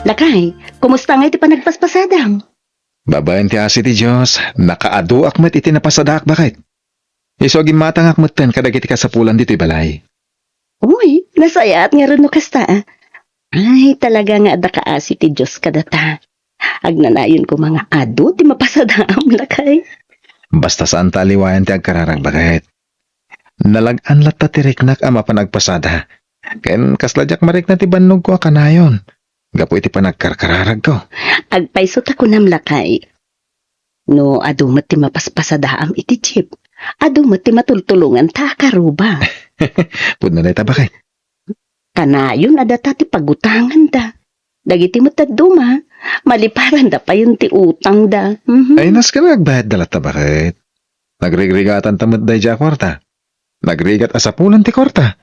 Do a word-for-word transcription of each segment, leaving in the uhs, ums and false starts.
Lakay, kumusta ngay ti panagpaspasadam? Babaen ti asi ti Dios, nakaaduak met iti napasadaak, baket. Isu a gimmatangak metten kadagiti kasapulan ditoy balay. Uy, nasayaat ngarud no kasta, a. Ay, talaga nga adda kaasi ti Dios kadata. Agnanayon koma nga adu ti mapasadaam, lakay. Basta saan ta aliwayan ti agkararag, baket. Nalag-an latta ti riknak a mapan agpasada. Ken kasla diak marikna ti bannogko a kanayon, gapu iti panagkarkararagko. Agpayso ta kunam, lakay. No adu met ti mapaspasadaam iti jeep, adu met ti matultulonganta a karuba. Pudno dayta, baket. Kanayon a data ti pagutanganda. Dagiti met dadduma, maliparanda payen ti utangda. Mhm. Ay, nasken nga agbayadda latta, baket. Nagrigrigatanta met daydiay a kuarta. Nagrigat a sapulan ti kuarta.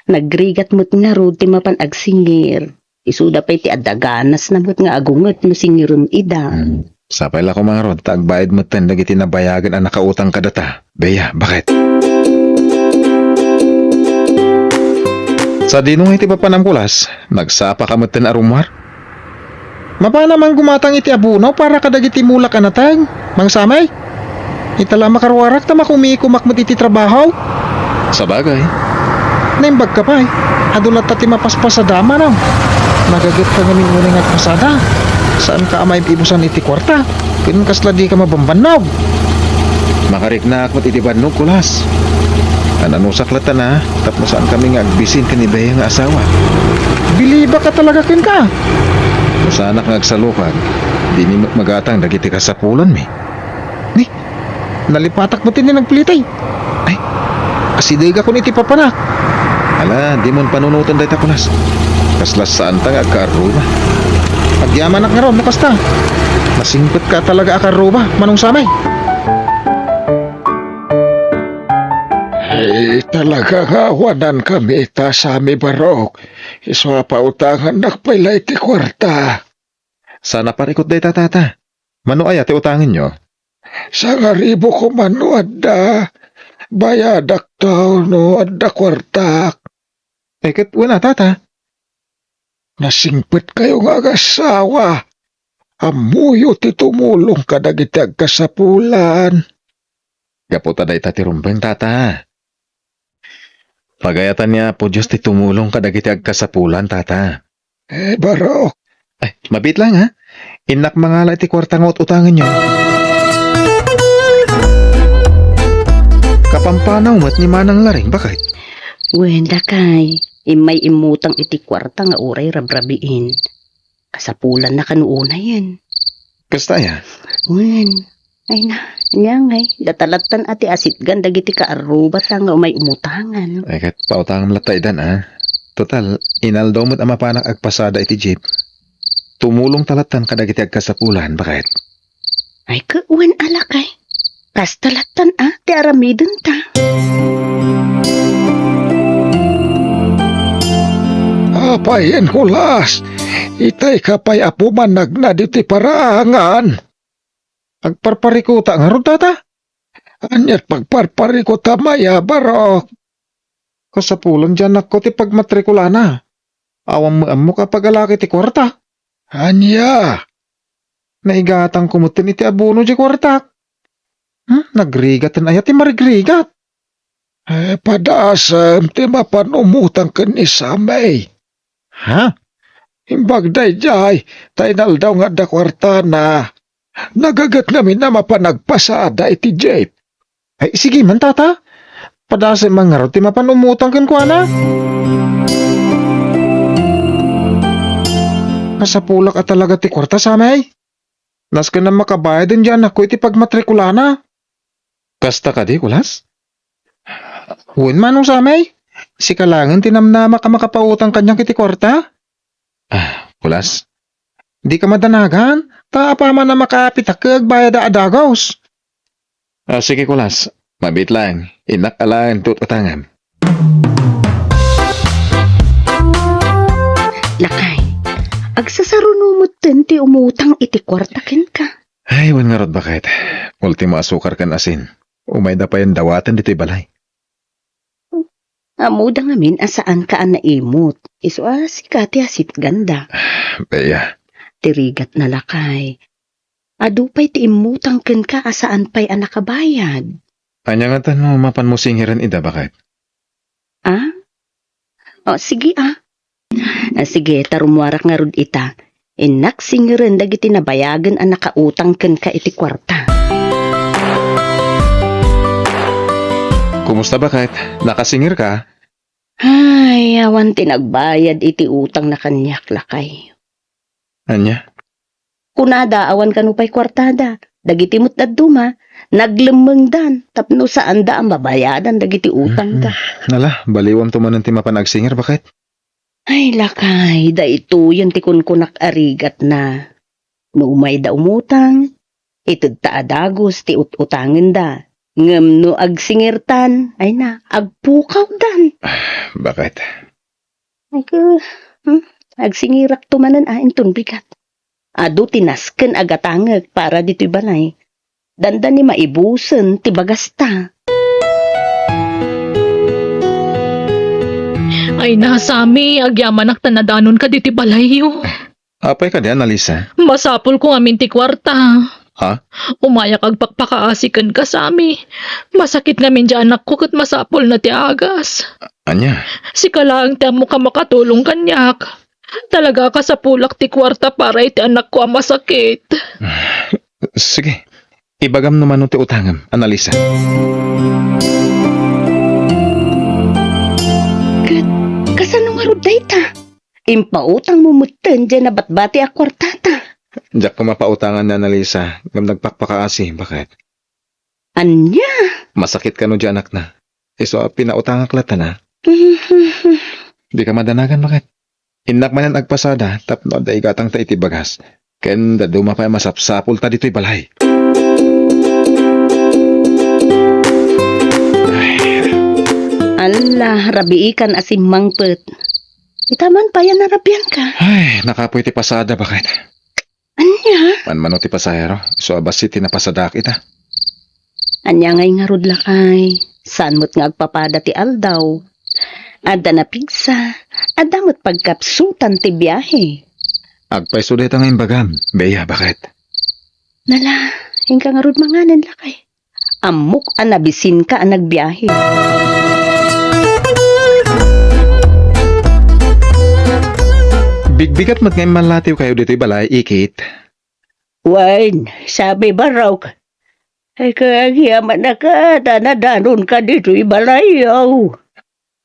Nagrigat met ngarud ti mapan agsingir. Isuda pay ti adda ganasna met nga agunget no singiren ida. Hmm. Sapay la koma ngarud ta agbayad metten dagiti nabayagen a nakautang kadata. Bea, baket. Sadino nga iti papanam, Kulas? Nagsapa ka metten a rummuar? Mapana man gumatang iti abono para kadagiti mulak a nateng, Mang Samay? Ita la makaruarak ta makumikomak met iti trabaho. Sabagay. Naimbag ka pay, adu latta ti mapaspasadam, no? Nagaget ka ngamin unay nga agpasada. Saan ka a maib-ibusan iti kuarta? Ken kasla di ka mabambannog. Makariknaak met iti bannog, Kulas. Ananusak latta na, tapno saan kami nga agbisin ken ni Bea nga asawa. Bilibak a talaga kenka. No saanak nga agsalukag, dimi met magatang dagiti kasapulanmi. Ni, nalipatak met ti nagpilitay. Ay, asidegakon iti papanak. Ala, dimon panunoten dayta, Kulas. Kasla saanta nga agkaarruba. Agyamanak ngarud no kasta. Nasingpet ka talaga a kaarruba, Manong Samay. Ay, talaga nga awanan kami ita, Sammy Barok. Isu a pautangannak pay la iti kuarta. Saan a parikut dayta, Tata. Mano aya ti utangenyo? Sangaribu koma no adda bayadak ta no adda kuartak. Eh, ket wen a, Tata? Nasingpetkayo nga agassawa. Ammoyo ti tumulong kadagiti agkasapulan. Gapu ta dayta ti rumbeng, Tata. Pagayatan ni Apo Dios ti tumulong kadagiti agkasapulan, Tata. Eh, Barok. Ay, mabiit laeng, ha? Innak mangala iti kuarta nga ut-utangenyo. Kapampanaw met ni Manang Laring, baket. Wen, lakay, immay immutang iti kuarta nga uray rabrabiin. Kasapulanna kano unayen. Kasta aya? Wen. Ay na, ania ngay, data lattan a ti asitgan dagiti kaarrubata nga umay umutangan. Ay, ket pautangam latta idan, a. Total, inaldaw met a mapanak agpasada iti jeep. Tumulong ta lattan kadagiti agkasapulan, baket. Ay, ket wen a, lakay. Kasta lattan a ti aramidenta. Apay, Kulas, itay ka pay a pumanagnad iti paraangan. Agparparikuta ngarud, Tata? Aniat pagparparikutam aya, Barok? Kasapulan ti anakko ti pagmatrikulana. Awan met ammok a pagalaki ti kuarta. Ania? Naigatangko metten iti abono ti kuartak. Hmm, nagrigaten aya ti marigrigat? Eh, padasem ti mapan umutang ken ni Sammy. Ha? Imbag daydiay, ta inaldaw nga adda kuartana. Nagaget ngamin a mapan agpasada iti jeep. Ay, sige man, Tata. Padasem man ngarud ti mapan umutang kenkuana. Masapulak a talaga ti kuarta, Sammy. Nasken a makabayad ti anakko iti pagmatrikulana. Kasta kadi, Kulas? Wen, Manong Sammy. Sika laengen ti namnamak a makapautang kaniak iti kuarta. Ah, Kulas. Dika madanagan, ta apaman a makaapitak ket agbayada a dagus. Ah, sige, Kulas. Mabiit laeng. Innak alaen ti ut-utangam. Lakay, agsasaruno metten ti umutang iti kuarta kenka. Ay, wen ngarud, baket. Ultimo a sukar ken asin. Umayda payen dawaten ditoy balay. Ammoda ngamin a saanka a naimut. Isu a sika ti asitganda. Bea, ti rigatna, lakay. Adu pay ti immutang kenka a saan pay a nakabayad. Ania ngata no mapanmo singirem ida, baket? Ah? O, sige, ah. Ah, sige, ta rummuarak ngarud ita. Innak singirem dagiti nabayagen a nakautang kenka iti kuarta. Kumusta, baket? Nakasingirka? Ay, awan ti nagbayad iti utangna kaniak, lakay. Ania? Kunada, awan kano pay kuartada. Dagiti met dadduma, naglemmengdan tapno saanda a mabayadan dagiti utangda. Mm-mm. Nala, baliwamto manen ti mapan agsingir, baket? Ay, lakay, daytoyen ti kunkunak a rigatna. No umayda umutang, itedta a dagus ti ut-utangenda. Ngem no agsingirtan, ay na, agpukawdan. Baket? Ay, ka, hmm? Agsingirakto manen a inton bigat. Adu ti nasken a gatangek para ditoy balay. Dandani maibusen ti bagasta. Ay na, Sami, agyamanak ta nadanonka ditoy balayyo. Apay kadi, Annalisa? Masapulko ngamin ti kuarta. Ha? Umayak agpakpakaasi kenka, Sami. Masakit ngamin ti anakko ket masapulna ti agas. Ania? Sika laeng ti ammok a makatulong kaniak. Talaga a kasapulak ti kuarta para iti anakko a masakit. Sige, ibagam no mano ti utangem, Annalisa. Ket kasano ngarud dayta? Impautangmo metten diay nabatbati a kuartata. Diak koma pautangan ni Annalisa, ngem nagpakpakaasi, baket? Ania? Masakit kano diay anakna. Isu a pinautangak latta na. Dika madanagan, baket? Innak manen agpasada tapno adda igatangta iti bagas. Ken dadduma pay a masapsapulta ditoy balay. Ay. Alla, rabiikan a simmangpet. Ita man pay a narabianka. Ay, nakapoy ti pasada, baket? Ania? Manmano ti pasahero, isu a bassit ti napasadaak ita. Ania ngay ngarud, lakay? Saan met nga agpapada ti aldaw? Adda napigsa, adda met pagkapsutan ti biahe. Agpayso dayta nga imbagam, Bea, baket? Nala, inka ngarud manganen, lakay. Ammok a nabisinka a nagbiahe. Bigbigat met nga immallatiwkayo ditoy balay, Ikit. Wen, Sami Barok. Ay, kagyamanaka ta nadanonka ditoy balayyo.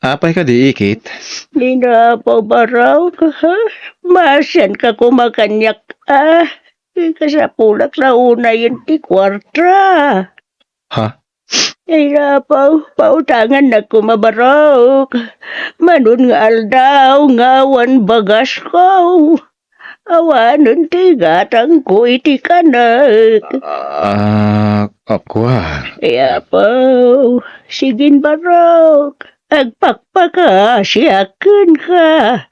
Apay kadi, Ikit? Ni Apo Barok, ha? Maasianka koma kaniak, a? Kasapulak la unayen ti kuarta. Ha? Ay, Apo, pautangannak koma, Barok. Manon nga aldaw nga awan bagasko. Awanen ti gatangko iti kanek. Ah, kua. Ay, Apo, sigin, Barok. Agpakpakaasiak kenka.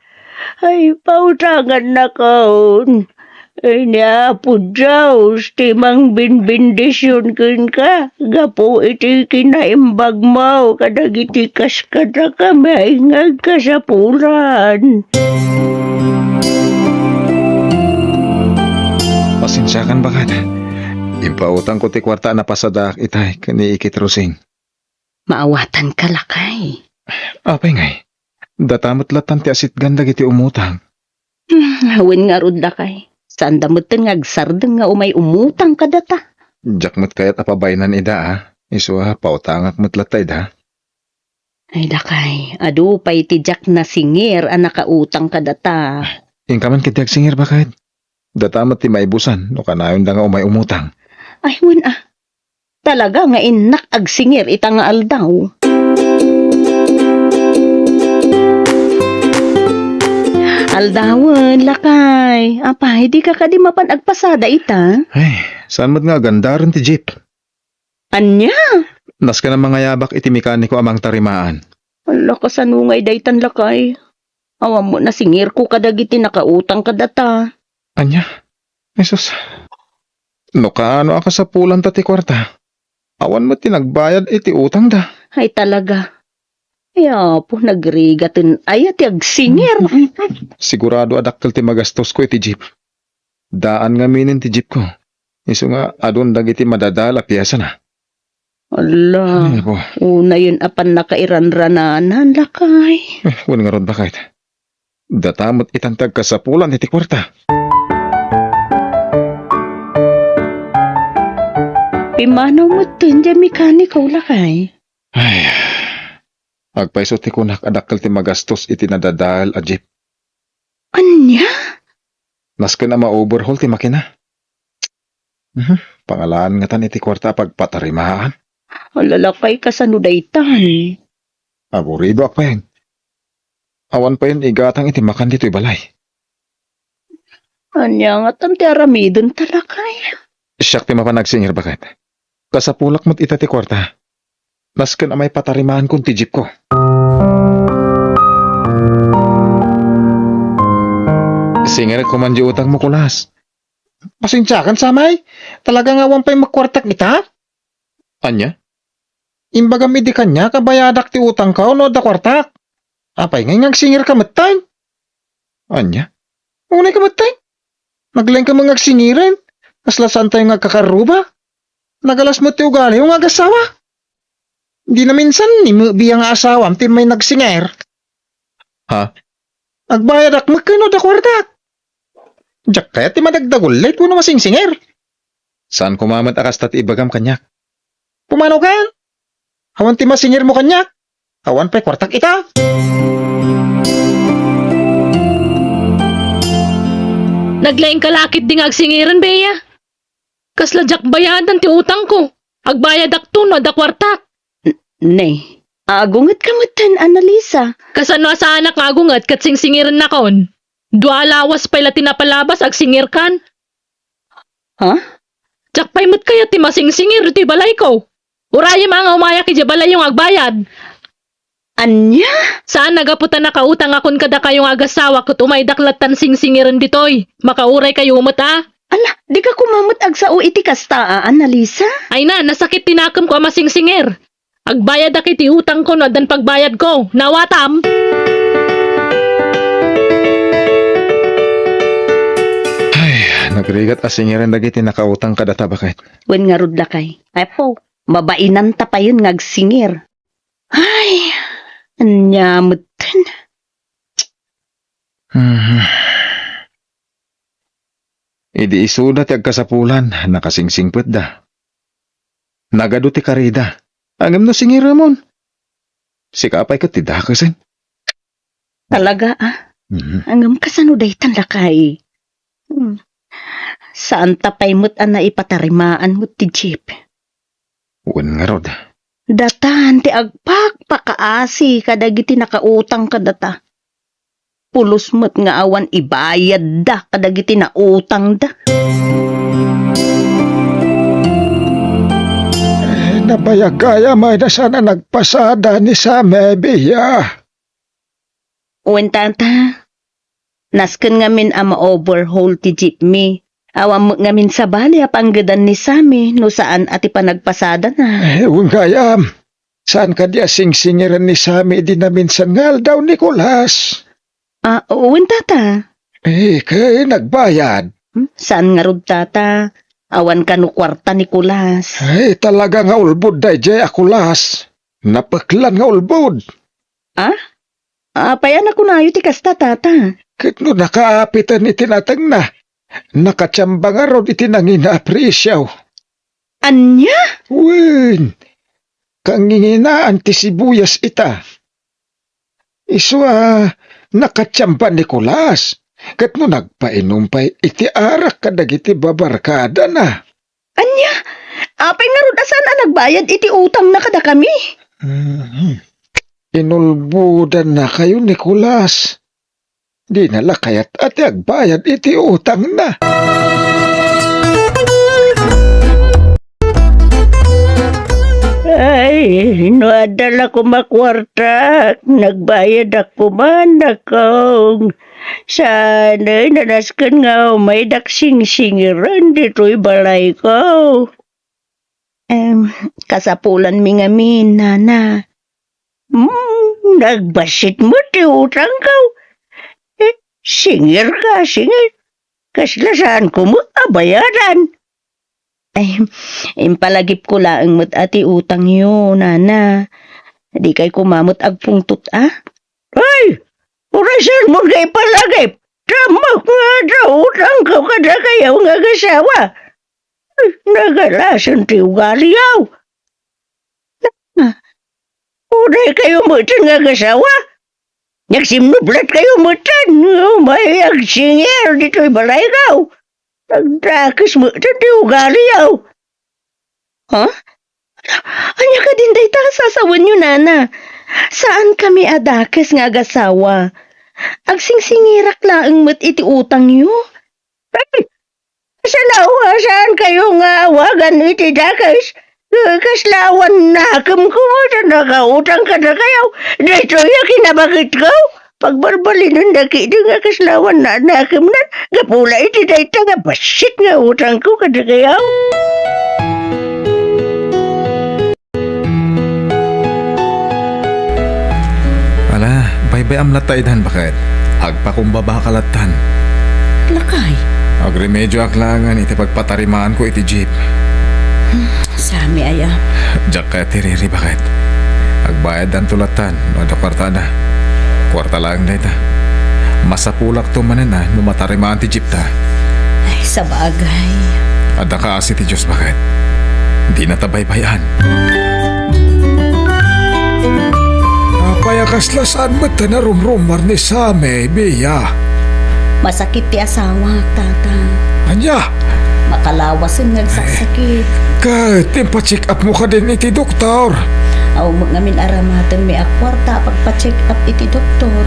Ay, pautangannakon. Ay, ni Apo Dios ti mangbinbindision kenka gapu iti kinaimbagmo kadagiti kaskadakami nga agkasapulan. Pasensiakan, baket. Impautangko ti kuarta a napasadaak itay ken ni Ikit Rosing. Maawatanka, lakay. Apay ngay? Data met lattan ti asitgan dagiti umutang. Hmm, wen ngarud, lakay. Saanda metten nga agsardeng nga umay umutang kadata. Diak met kayat a pabaynan ida, a. Isu a, pautangak met latta ida. Ay, lakay, adu pay ti diak nasingir a nakautang kadata. Inka man ketdi agsingir, baket? Data met ti maibusan no kanayonda nga umay umutang. Ay, wen a. Talaga nga innak agsingir ita nga aldaw. Aldawen, lakay. Apay, dika kadi mapan agpasada ita? Ay, saan met nga agandaren ti jeep? Ania? Nasken a mangayabak iti mekaniko a mangtarimaan. Ala, kasano ngay daytan, lakay? Awan met nasingirko kadagiti nakautang kadata. Ania? Jesus. No kaano a kasapulanta ti kuarta, awan met ti nagbayad iti utangda. Ay, talaga. Ay, Apo, nagrigaten aya ti agsingir. Sigurado a dakkel ti magastosko iti jeep. Daan ngaminen ti jeepko. Isu nga adun dagiti madadael a piesana. Ala, ay, apo. Unayen a pannakairanrananan, lakay. Eh, wen ngarud, baket. Data met itan ti agkasapulan iti kuarta. Pimmanaw metten diay mekaniko, lakay. Ay, agpayso ti kunak a dakkel ti magastos iti nadadael a jeep. Ania? Nasken a ma-overhaul ti makina. Mhm. Pangalaan ngatan iti kuarta a pagpatarimaan. Ala, lakay, kasano daytan? Aburridoak pay. Awan payen igatang iti makan ditoy balay. Ania ngatan ti aramidenta, lakay? Siak ti mapan agsingir, baket. Kasapulak met ita ti kuarta. Nasken a maipatarimaan kon ti jeepko. Singirek koman diay utangmo, Kulas. Pasensiakan, samay. Talaga nga awan pay met kuartak ita? Ania? Imbagam idi kaniak a bayadak ti utangko no adda kuartak. Apay ngay nga agsingirka metten? Ania? Unayka metten? Naglaingka met nga agsingiren. Kasla saantayo nga agkakarruba. Nagalas met ti ugaliyo nga agasawa. Di naminsan ni mebiya nga asawam ti may nagsingir. Ha? Agbayadak met ken no adda kuartak. Diak kayat ti madagdagullit wenno masingsingir. Saan koma met a kasta ti ibagam kaniak. Pumanaw ken? Awan ti masingirmo kaniak? Awan pay kuartak ita? Naglaingka la ketdi nga agsingiren, Bea? Kasla diak bayadan ti utangko. Agbayadakto no adda kuartak. N-, ne, agungetka metten, Annalisa. Kasano a saanak nga agunget ket singsingirennakon? Dua a lawas pay la ti napalabas, agsingirkan. Ha? Diak pay met kayat ti masingsingir iti balayko. Urayem a nga umayak idiay balayyo nga agbayad. Ania? Saan a gapu ta nakautangakon kadakayo nga agasawa ket umaydak lattan singsingiren ditoy. Makauraykayo met a. Ala, dika koma met agsao iti kasta a, Annalisa? Ay na, nasakit ti nakemko a masingsingir. Agbayadak iti utangko no addan pagbayadko. Nawatam? Ay, nagrigat a singiren dagiti nakautang kadata, baket. Wen ngarud, lakay. Apo, mabainanta payen nga agsingir. Ay, ania metten? Mhm. Idi isuda ti agkasapulan, nakasingsingpetda. Nagadu ti karida. Ngem no singiramon, sika pay ket ti dakesen. Talaga, a? Mhm. Ngem kasano daytan, lakay? Hmm. Saanta pay met a naipatarimaan met ti jeep. Wen ngarud. Datan ti agpakpakaasi kadagiti nakautang kadata. Pulos met nga awan ibayadda kadagiti nautangda. Eh, nabayag gayam a saan a nagpasada ni Sami, Bea. Wen, tata. Nasken ngamin a ma-overhaul ti jeepmi. Awan met ngamin sabali a panggedan ni Sami no saan a ti panagpasadana. Eh, wen gayam. Saan kadi a singsingiren ni Sami idi naminsan nga aldaw, Nicolas? Ah, wen, tata. Eh, ket nagbayad? Hmm, saan ngarud, tata? Awan kano kuarta, Nicolas. Ay, talaga nga ulbod daydiay a Kulas. Napeklan nga ulbod. Ah? Apay a nakunayo ti kasta, tata? Ket no nakaapiten iti natengna, nakatiamba ngarud iti nangina a presio. Ania? Wen, kanginginaan ti sibuyas ita. Isu a nakatiamba ni Kulas, ket no nagpainum pay iti arak kadagiti babarkadana. Ania? Apay ngarud a saan a nagbayad iti utangna kadakami? Mhm. Inulbodannakayo ni Kulas. Dina la kayat a ti agbayad iti utangna. Ay, no adda la koma kuartak, nagbayadak koma, dakong. Saan, ay, nanasken nga umaydak singsingiren ditoy balayko. Em, kasapulanmi ngamin, nana. Hmm, nagbassit met ti utangko. Eh, singirka, singir. Kasla saanko met a bayadan. Ay, impalagipko laeng met a ti utangyo, nana. Dikay koma met agpungtot, a? Ay, uray saanmo nga ipalagip. Dammakon nga adda utangko kadakayo nga agasawa. Nagalasen ti ugaliyo. Uray kayo metten nga agasawa. Nagsimnublat kayo metten. Umay agsingir ditoy balayko. Nagdakes metten ti ugaliyo. Ha? Ania kadin dayta a sasawenyo, nana? Saan kami a dakes nga agasawa. Agsingsingirak laeng met iti utangyo. Ay, kasla a saan kayo nga awagan iti dakes. Kasla awan nakemko ta nakautang kadakayo. Daytoy a kinabaketko. Pagbarbalinenda ketdi nga kasla awan na-, nakemnan. Gapu la iti dayta nga bassit nga utangko kadakayo. Ala, baybay-am latta idan, baket. Agpakumbabaka lattan. Lakay. Agremedioak laengen iti pagpatarimaanko iti jeep. Hmm, sami aya. Diak kayat ti riri, baket. Agbayaddanto lattan no adda kuartada. Kuarta laeng dayta. Masapulakto manen a no matarimaan ti jeepta. Ay, sabagay. Adda kaasi ti Dios, baket. Dinata baybay-an. Apay a kasla saan met a narumrummuar ni Sammy, Bea? Masakit ti asawak, tata. Ania? Makalawasen nga agsaksakit. Ket impa-check-upmo kadin iti doktor? Awan met ngamin aramatenmi a kuarta a pagpa-check-up iti doktor.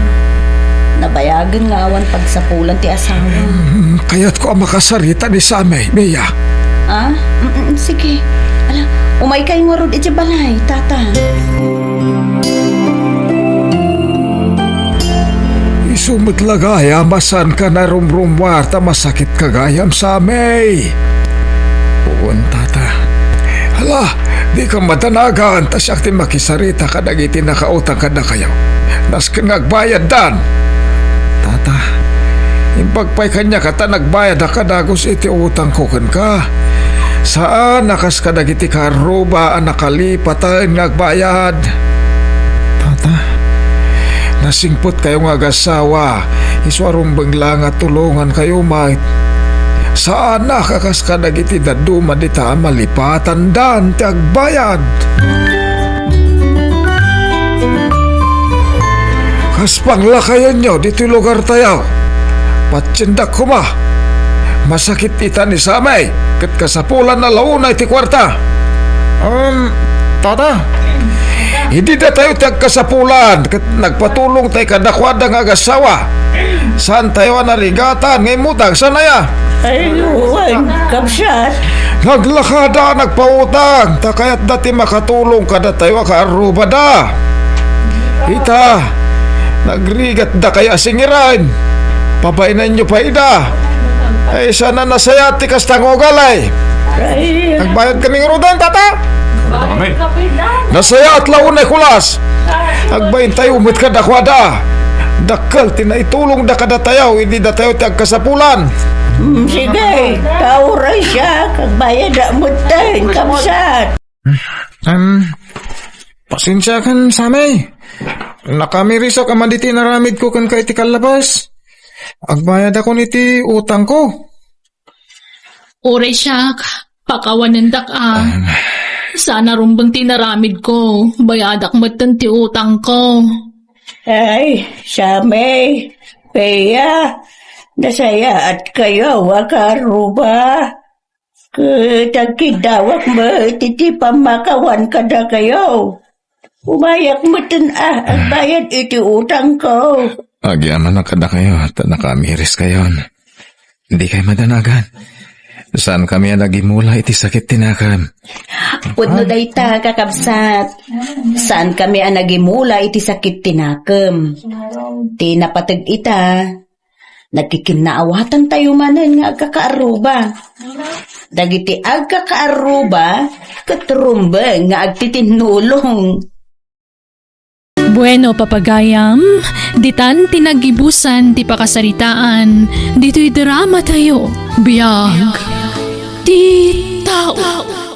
Nabayagen nga awan pagsapulan ti asawa. Hmm, kayatko a makasarita ni Sammy, Bea. Ah? Mm, mm, sige. Ala, umaykay ngarud iti balay, tata. Isu met la gayam a saanka narumrummuar ta masakitka gayam, Sammy. Wen, tata. Hala, dika madanagan ta siak ti makisarita kadagiti nakautang kadakayo. Nasken nga agbayaddan. Tata, imbag pay kaniak ta nagbayadak a dagus iti utangko kenka. Saan a kas kadagiti kaarruba a nakalipaten nga agbayad. Tata, nasingpetkayo nga agasawa, isu a rumbeng la nga tulongankayo met. Saan a kas kadagiti dadduma dita a malipatandan ti agbayad. Kas panglakayonyo ditoy lugartayo, patiendak koma. Masakit ita ni Sammy, ket kasapulanna la unay ti kuarta. Um, tata. Idi datayo ti agkasapulan, ket nagpatulongtay kadakuada nga agasawa. Saantayo a narigatan nga immutang, saan aya? Ay, wen, kabsat. Naglakada a nagpautang, ta kayatda ti makatulong kadatayo a kaarrubada. Ita, nagrigatdakayo a singiren. Pabainanyo pay ida. Ay, saan a nasayaat ti kasta nga ugali. Ay. Nagbayad kami ngaruden, tata? Nasayaat la unay kulas. Agbaintayo met kadakuada. Dakkel ti naitulongda kadatayo idi datayo ti agkasapulan. Mm, sige, ta uray siak, agbayada metten, kabsat. Em, pasensiakan, Sammy. Nakamirisek a madi ti inaramidko kenka iti kallabas. Agbayadakon iti utangko. Uray siak, pakawanendak a. Em. Saan a rumbeng ti inaramidko, bayadak metten ti utangko. Ay, Sammy, Bea, nasayaatkayo a kaarruba. Ket agkiddawak met iti pammakawan kadakayo. Umayak metten a agbayad iti utangko. Agyamanak kadakayo, ta nakamireskayon. Dikay madanagan. Saankami a nagimula iti sakit ti nakem. Pudno dayta, kakabsat. Saankami a nagimula iti sakit ti nakem. Ti napateg ita, nagkikinnaawatantayo manen nga agkakaarruba. Dagiti agkakaarruba ket rumbeng nga agtitinnulong. Bueno, papagayam, ditan ti naggibusan ti pakasaritaan ditoy drama tayo, Biag ti Tao.